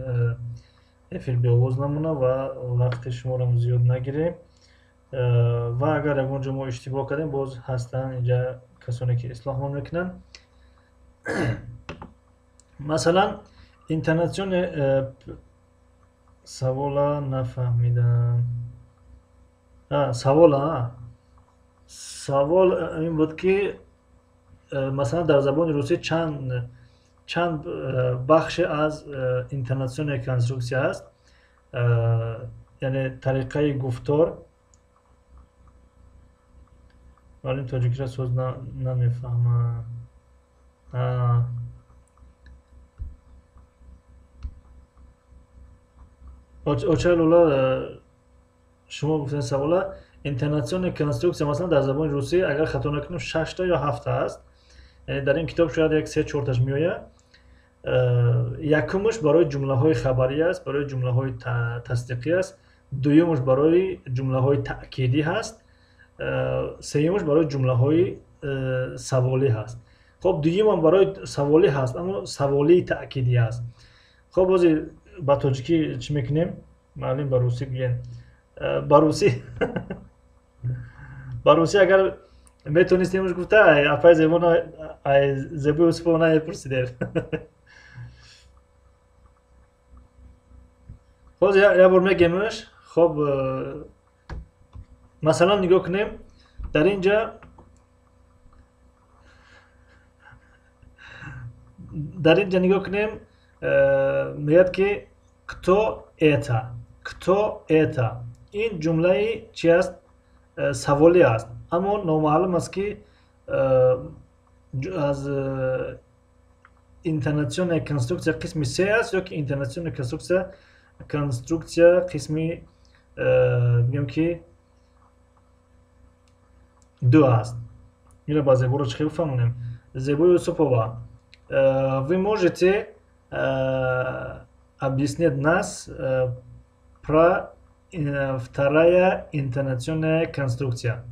эфир беовоз намона ва вақти шуморо зиёд нагирем. Ва агар ягон ҷо мо иштибоҳ кардем, боз ҳастанд инҷа касоне ки ислоҳмон мекунанд. Масалан, интонационный савола нафаҳмидам. Савола, савол ин буд ки масалан дар забони русӣ чанд бахше аз интонационная конструкция аст, яъне тариқаи гуфтор. Муаллим, тоҷикиро соз намефаҳмам. Оча Лула, шумо гуфтем савола интонационная конструкция, масалан, дар забони русӣ, агар хато накунам, шашта ё ҳафта аст. Яъне дар ин китоб шояд як се чорташ меояд. Якумаш барои ҷумлаҳои хабарӣ аст, барои ҷумлаҳои тасдиқӣ аст, дуюмаш барои ҷумлаҳои таъкидӣ ҳаст, сеюмаш барои ҷумлаҳои саволӣ ҳаст. Хоб, дуюмам барои саволӣ ҳаст, аммо саволии таъкидӣ ҳаст. Хоб, бози ба тоҷикӣ чӣ мекунем? Муаллим, ба русӣ гӯен. Ба русӣ агар метонистемш гуфта, апай Зебо Юсуфова намепурсидем. Боз як бор мегемш. Хоб, масалан, нигоҳ кунем дар инҷа нигоҳ кунем, мегӯяд ки «Кто это?». «Кто это?» Ин ҷумлаи чи аст? Саволӣ аст, аммо номаълум аст ки аз интонационная конструкция қисми се аст ё ки интонационная конструкция қисми, бигӯем ки, ду аст. Инро ба Зеборо чӣ хел бифаҳмонем? Зебо Юсупова, вы можете объяснить нас про вторая интонационная конструкция?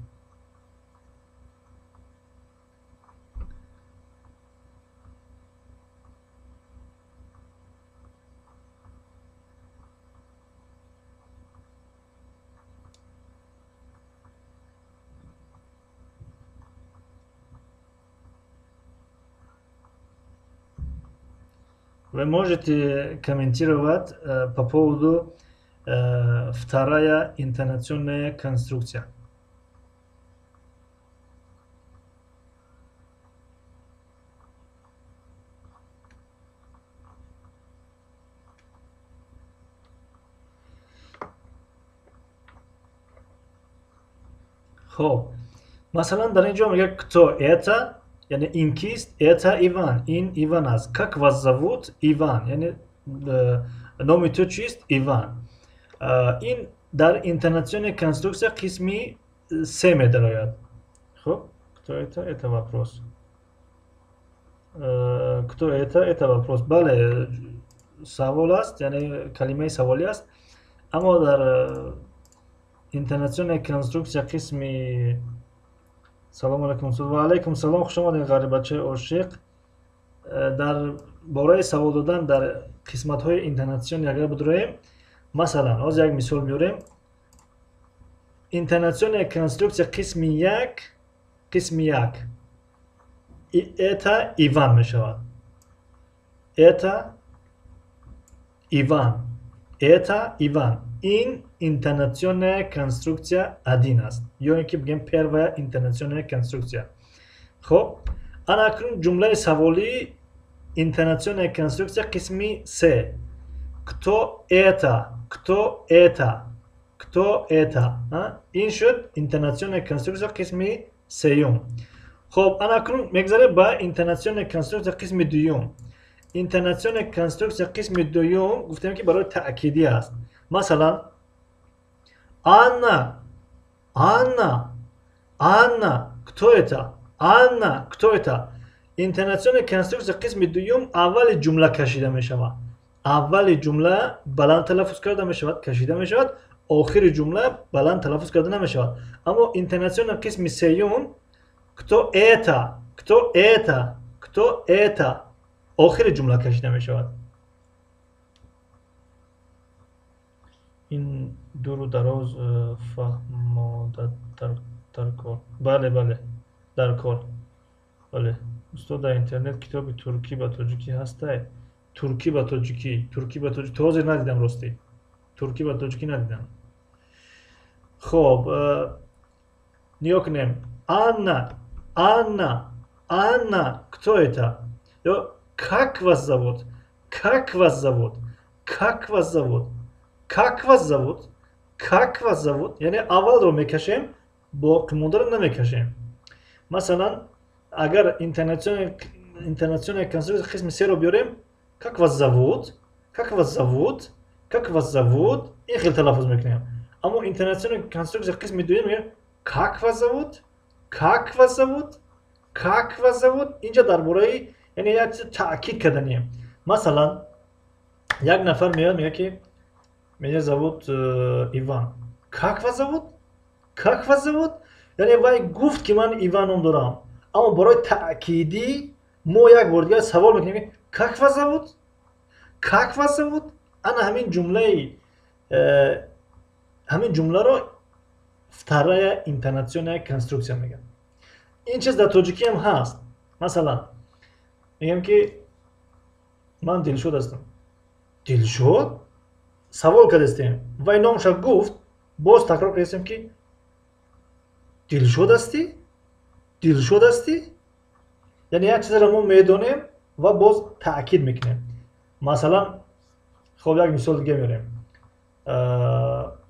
Вы можете комментировать по поводу вторая интонационная конструкция? Хоб, масалан, дар ин ҷо мегӯяд: кто это, яъне ин кист? Это Иван, ин Иван аст. Как вас зовут? Иван, яъне номи ту чист? Иван. Ин дар интонационная конструкция қисми се медарояд. Хуб, кто это, это вопрос. Кто это, это вопрос. Бале, савол аст, яъне калимаи саволӣ аст, аммо дар интонационная конструкция қисми. Салому алайкум, устод. Ва алайкум салом, хуш омадед, ғарибачаи ошиқ. Дар бораи савол додан дар қисматҳои интонационӣ агар бидуроем, масалан, ҳозир як мисол меорем. Интонационная конструкция қисми як, қисми як, это Иван мешавад. Это Иван, это Иван. Ин интонационная конструкция один аст ё ин ки бигем первая интонационная конструкция. Хоб, ана акнун ҷумлаи саволии интонационная конструкция қисми се: кто это, кто это, кто это. Ин шуд интонационная конструкция қисми сеюм. Хоб, ана акнун мегзарем ба интонационная конструкция қисми дуюм. Интонационная конструкция қисми дуюм гуфтем, ки барои таъкидӣ аст. Масалан, Анна, Анна, Анна, кто это? Анна, кто это? Интонационная конструкция қисми дуюм аввали ҷумла кашида мешавад. Аввали ҷумла баланд талаффуз карда мешавад, кашида мешавад, охири ҷумла баланд талаффуз карда намешавад. Аммо интонационная қисми сеюм: кто это, кто это, кто это, охири ҷумла кашида мешавад. Ин дуру дароз фаҳмода дар кор. Бале, бале, дар кор, бале. Устод, дар интернет китоби туркӣ ба тоҷикӣ ҳастай? Туркӣ ба тоҷикӣ, туркӣ ба тоҷикӣ то ҳозир надидам, ростӣ, туркӣ ба тоҷикӣ надидам. Хоб, нигоҳ кунем: Анна, Анна, Анна, кто это? Ё как вас зовут, как вас зовут, как вас зовут, как вас зовут, как вас зовут. Яъне аввалро мекашем, боқимондаро намекашем. Масалан, агар интонационная конструкция қисми серо биёрем, как вас зовут, как вас зовут, как вас зовут, ин хел талаффуз мекунем. Аммо интонационная конструкция қисми дуюм мегӯем: как вас зовут, как вас зовут, как вас зовут. Инҷа дар бораи, яъне як чиз таъкид карданием. Масалан, як нафар меояд, мегӯяд, ки меня зовут Иван. Как вас зовут? Как вас зовут? Яъне вай гуфт, ки ман Иван ном дорам, аммо барои таъкидӣ мо як бор дигар савол мекунем: как вас зовут, как вас зовут? Ана ҳамин ҷумлаи ҳамин ҷумларо вторая интонационная конструкция мегӯянд. Ин чиз дар тоҷикӣ ҳам ҳаст. Масалан, мегӯям, ки ман Дилшод ҳастам. Дилшод? Савол кардастем, вай номша гуфт, боз такрор кардастем, ки Дилшод ҳастӣ, Дилшод ҳастӣ? Яъне як чизеро мо медонем ва боз таъкид мекунем. Масалан, хоб, як мисол дига меорем.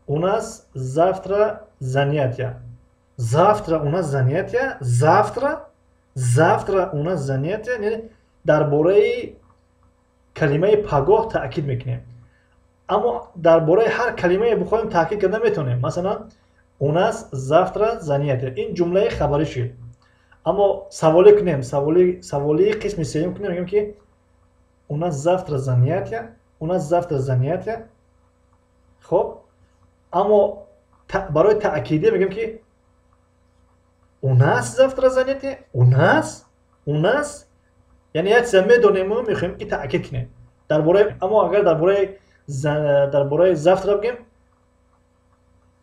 У нас завтра занятия. Завтра у нас занятия, завтра, завтра у нас занятия. Дар бораи калимаи пагоҳ таъкид мекунем, аммо дар бораи ҳар калимае бихоҳем, таъкид карда метавонем. Масалан, у нас завтра занятие, ин ҷумлаи хабарӣ шуд, аммо саволе кунем, саволии қисми сеюм кунем, мегӯем, ки у нас завтра занятие, у нас завтра занятие. Хоб, аммо барои таъкидӣ мегӯем, ки у нас завтра занятие, у нас, у нас. Яъне як чиза медонему мехоҳем, ки таъкид кунем дар бораи. Аммо агар дар бораи завтра бигем: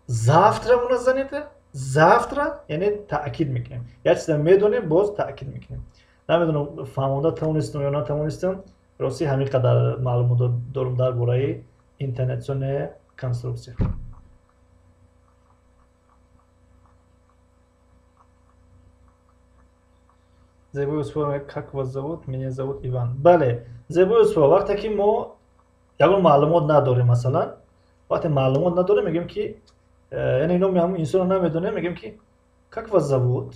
завтра у нас занятие, завтра, яъне таъкид мекунем. Як чиза медонем, боз таъкид мекунем. Намедонам, фаҳмонда тавонистам ё натавонистам. Ростӣ, ҳамин қадар маълумот дорам дар бораи интонационная конструкция. Зебои Юсупова: как вас зовут? Меня зовут Иван. Бале, Зебои Юсупова, вақте ки мо ягон маълумот надорем, масалан, вақте маълумот надорем, мегӯем, ки яъне номи ҳамон инсонро намедонем, мегӯем, ки Как вас зовут?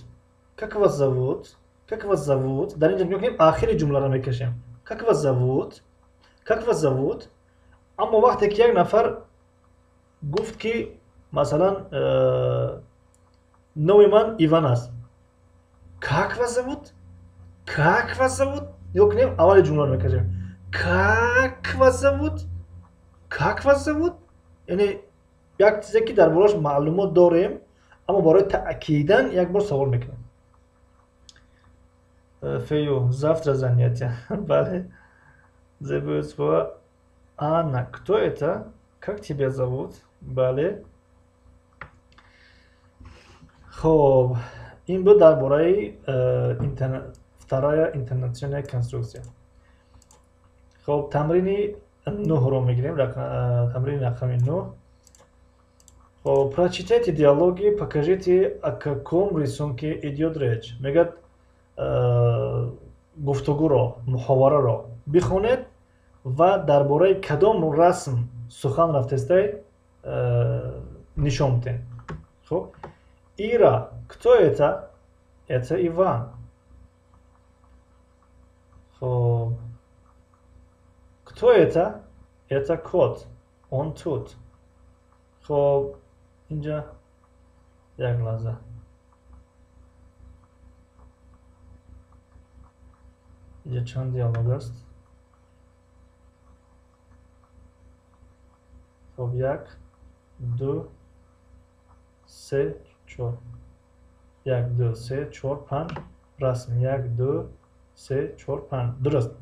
Как вас зовут? Как вас зовут? Дар инҷа нигоҳ кунем, ахири ҷумларо мекашем. Как вас зовут? Как вас зовут? Аммо вақте ки як нафар гуфт, ки масалан номи ман Иван аст. Как вас зовут? Как вас зовут? Нигоҳ кунем, аввали ҷумларо мекашем. Как вас зовут? Как вас зовут? Яъне як чизе ки дар борааш маълумот дорем, аммо барои таъкидан як бор савол мекунем. Фею, завтра занятие. Бале. Зебои Анна, кто это? Как тебя зовут? Бале. Хоб, ин буд дар бораи вторая интонационная конструкция. Хоб, тамрини нӯҳро мегирем, тамрини рақами 9. Хоб, прочитайте диалоги, покажите, о каком рисунке идёт речь. Мегӯяд, гуфтугӯро, муҳовараро бихонед ва дар бораи кадом расм сухан рафтестай нишон бидиҳед. Хоб, Ира, кто это? Это Иван. Хоб, кто это? Это кот. Он тут. Хоб, инҷа як лаҳза. Инҷа чанд диалог аст? Хоб, 1, 2, 3, 4. 1, 2, 3, 4, 5. Расм. 1, 2, 3, 4, 5. Дуруст.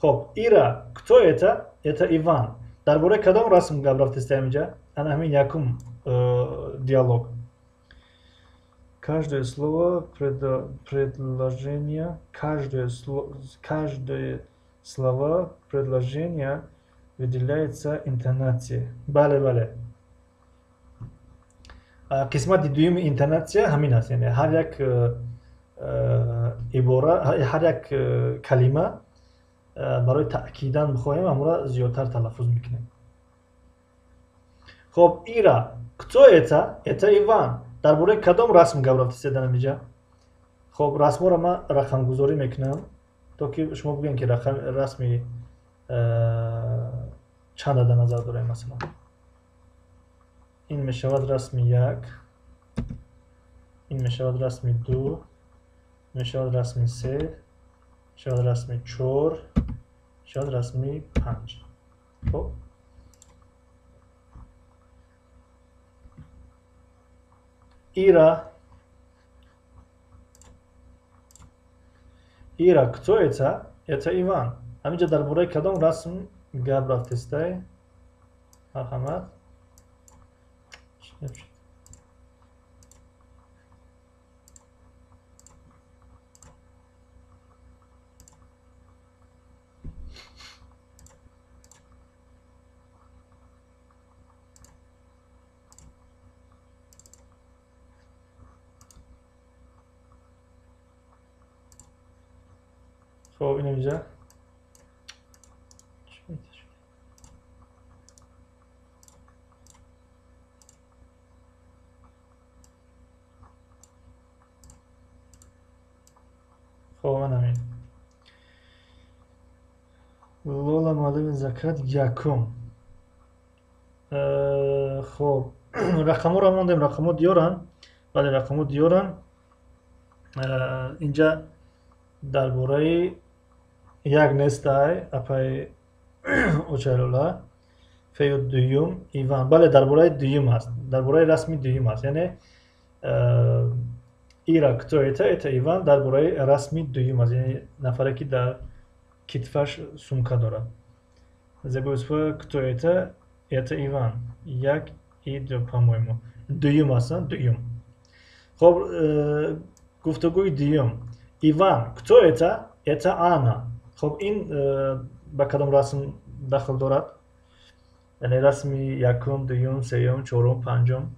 Хоб, Ира, кто это? Это Иван. Дар бораи кадом расм гап рафтестаем инҷа? Ана ҳамин якум диалог. Каждое слово предложение, каждое слово предложения выделяется интонацией. Бале, бале. Қисмати дуюми интонатсия ҳамин аст. Яъне ҳар як ибора, ҳар як калима барои таъкидан бихоҳем, ҳамонро зиёдтар талаффуз мекунем. Хоб, Ира, кто это? Это Иван. Дар бораи кадом расм гап рафтесед дар ҳаминҷа? Хоб, расмҳоро ман рақамгузорӣ мекунам, то ки шумо бигӯем, ки расми чанда дар назар дорем. Масалан, ин мешавад расми 1, ин мешавад расми 2, мешавад расми 3, мешавад расми 4, мешавад расми 5. Хоб, Ира, Ира, кто это? Это Иван. Ҳаминҷа дар бораи кадом расм гап рафтестай? Марҳамат. Хоб, ин инҷа хоб, ман ҳамин Лола муаллими закат якум. Хоб, рақамҳоро мондем, рақамҳо диёранд. Бале, рақамҳо диёранд. Инҷа дар бораи як нестай, апаи Очайлола, фею дуюм Иван. Бале, дар бораи дуюм аст, дар бораи расми дуюм аст. Яъне Ира, кто это? Это Иван. Дар бораи расми дуюм аст, яъне нафаре ки дар китфаш сумка дорад. Зебои, кто это? Это Иван. 1 и 2, по-моему. Дуюм аст, дуюм. Хоб, гуфтугӯи дуюм. Иван, кто это? Это Анна. Хоб, ин ба кадом расм дахл дорад? Яъне расми якум, дуюм, сеюм, чорум, панҷум.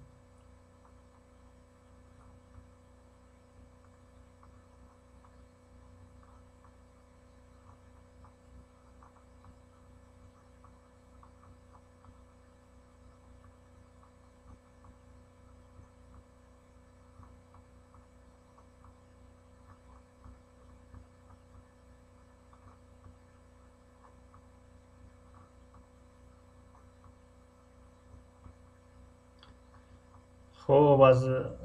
Хоб, аз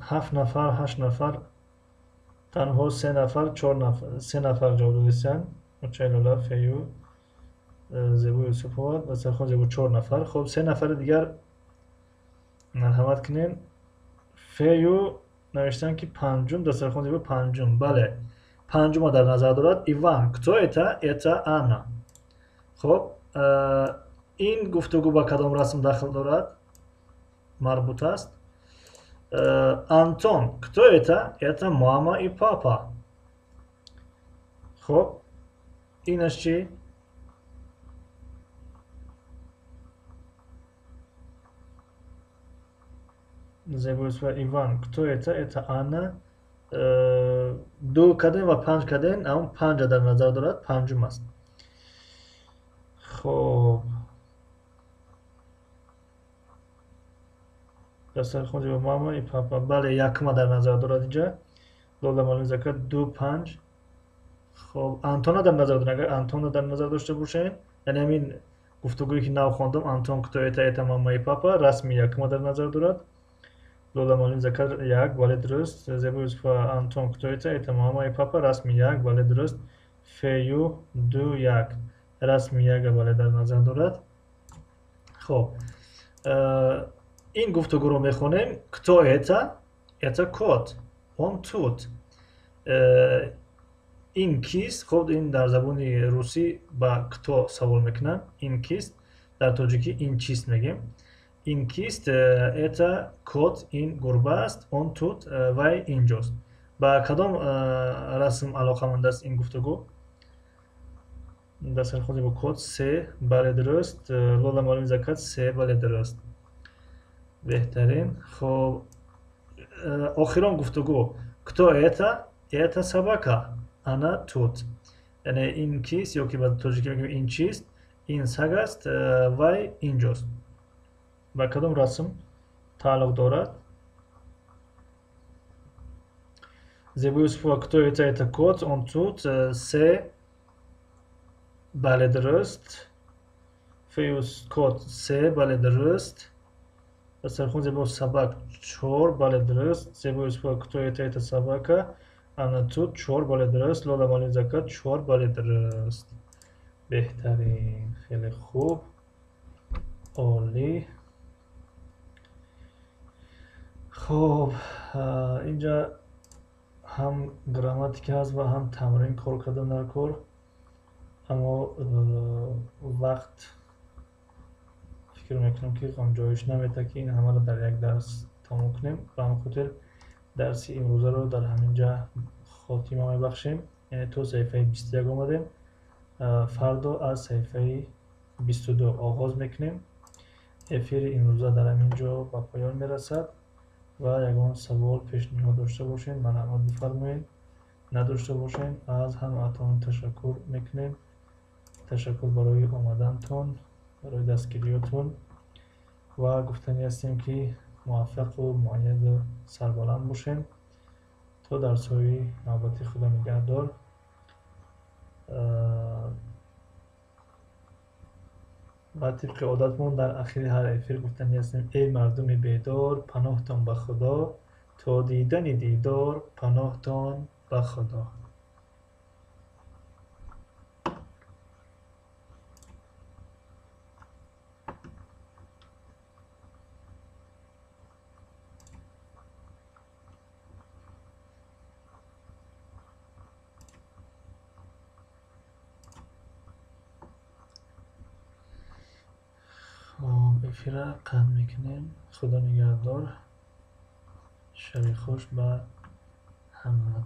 7 нафар, 8 нафар танҳо 3 нафар, 4 нафар, 3 нафар ҷавоб додистанд. Очаи Лола, Фею, Зебо Юсупова, дастархон Зебо 4 нафар. Хоб, 3 нафари дигар марҳамат кунем. Фею навиштанд, ки панҷум, дастархон Зебо панҷум. Бале, панҷума дар назар дорад. Иван, кто это? Это Анна. Хоб, ин гуфтугӯ ба кадом расм дахл дорад? Марбут аст. Антон, кто это? Это мама и папа. Хоб, инаш чӣ? Зебо Юсупова, Иван, кто это? Это Анна. 2 кадем ва 5 кадем, ҳамон 5 дар назар дорад, панҷум аст. Хоб, дастархон Зебо мама и папа. Бале, якума дар назар дорад инҷа. Лола Малим Закар 2 5. Хоб, Антона дар назар дорад. Агар Антона дар назар дошта бошем, яъне ҳамин гуфтугӯе ки нав хондам, Антон кто это? Это мама и папа, расми якума дар назар дорад. Лола Малим Закар 1, бале дуруст. Зебо Юсупова, Антон кто это? Это мама и папа, расми 1, бале дуруст. Фею 2 1, расми 1 бале дар назар дорад. Хоб, ин гуфтугӯро мехонем. Кто это? Это кот. Он тут. Ин кист? Хоб, ин дар забони русӣ ба кто савол мекунанд. Ин кист? Дар тоҷикӣ ин чист мегем. Ин кист? Это кот, ин гурба аст. Он тут, вай инҷост. Ба кадом расм алоқаманд аст ин гуфтугӯ? Дастархони бо кот 3, бале дуруст. Лола Малим Закат 3, бале дуруст. Беҳтарин. Хоб, охирон гуфтугӯ. Кто это? Это собака. Она тут. Яъне ин кист ё ки ба тоҷикӣ мегӯем ин чист? Ин саг аст, вай инҷост. Ба кадом расм тааллуқ дорад? Зебо Юсупова, кто это? Это кот. Он тут. 3, бале дуруст. Феюс кот 3, бале дуруст. Дастархон Зебо собак 4, бале дуруст. Зебо Юсупова, кто это? Это собака. Она тут 4, бале дуруст. Лола Малим Закат 4, бале дуруст. Беҳтарин, хеле хуб, олӣ. Хоб, инҷа ҳам грамматика ҳаст ва ҳам тамрин кор кардан дар кор, аммо вақт фикр мекунам, ки ғамҷоиш наметавад, ки ин ҳамаро дар як дарс тамом кунем. Ба ҳамин хотир дарси имрӯзаро дар ҳамин ҷа хотима мебахшем. Яъне то саҳифаи 21 омадем. Фардо аз саҳифаи 22 оғоз мекунем. Эфири имрӯза дар ҳамин ҷо ба поён мерасад ва ягон савол, пешниҳод дошта бошед, марҳамат бифармоед. Надошта бошед, аз ҳамаатон ташаккур мекунем. Ташаккур барои омадантон, барои дастгириётон ва гуфтанӣ ҳастем, ки муваффақу муайяду сарбаланд бошем. То дарсҳои навбатӣ Худо нигаҳдор. Ва тибқи одатмон дар ахири ҳар эфир гуфтанӣ ҳастем: эй мардуми бедор, паноҳтон ба Худо, то дидани дидор, паноҳтон ба Худо. Эфира қатъ мекунем. Худо нигаҳдор. Шаби хуш ба ҳамаатон.